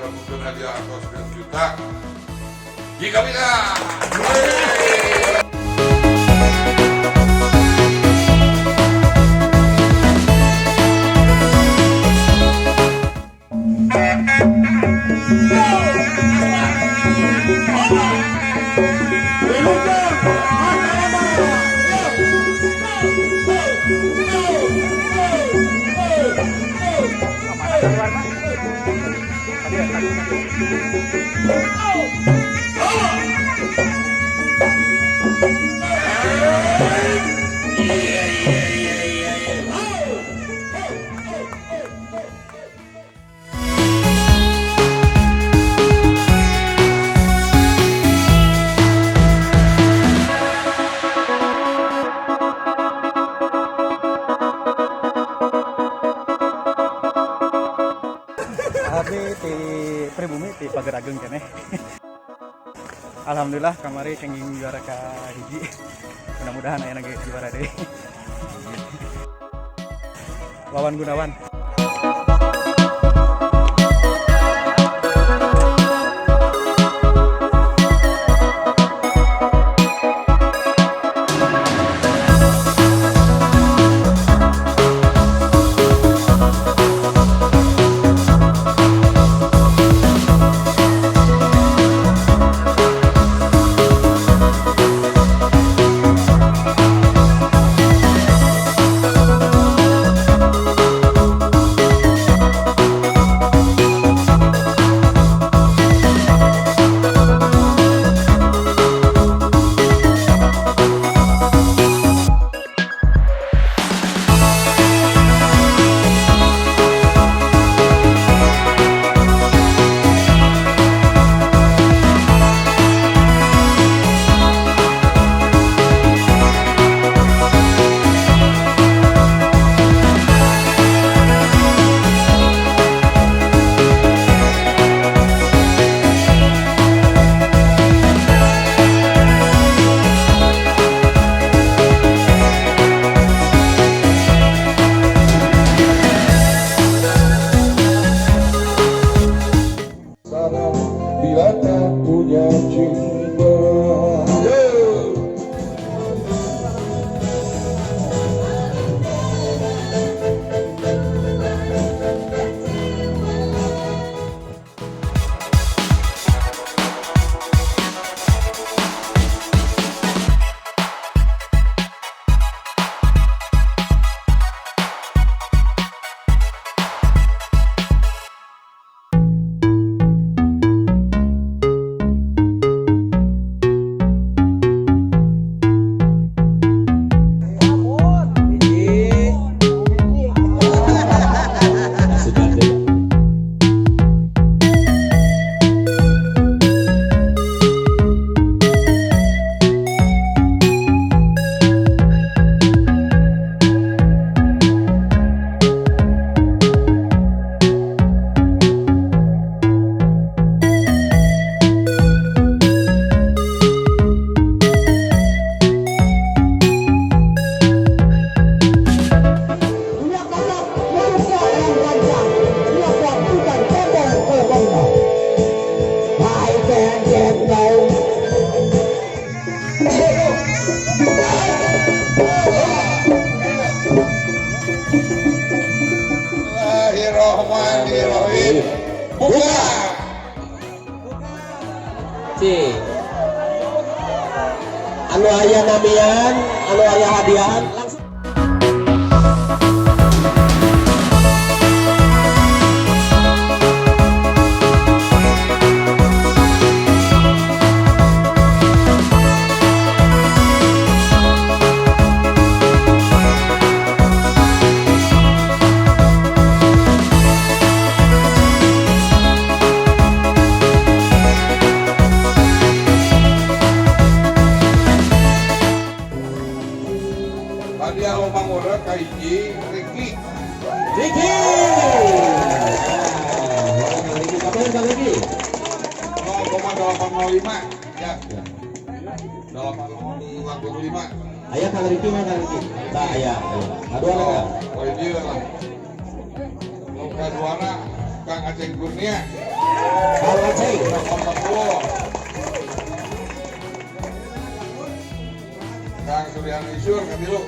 Merebutkan hadiah atas 1 juta. Jika bisa. Abi ti pribumi ti Pagerageung keneh. Alhamdulillah kamari kenging juara ka hiji. Mudah-mudahan aya ge juara deui. Wawan Gunawan. Bila tak punya cinta. Yo! Bismillahirrahmanirrahim. Buka. C. Anu aya namian, anu aya hadiahan langsung. Hadiah lomba ngorek ka hiji Ricky. Ricky. Ricky kapan Kang Ricky? 0,805 ya. 8,85. Aya Kang Ricky mah Kang Ricky. Tah aya. Kadua na. Oh, ini lah. Nu kaduana Kang Aceng Kurnia. Kang Aceng. 40. Kang Suryan Isyur katilu.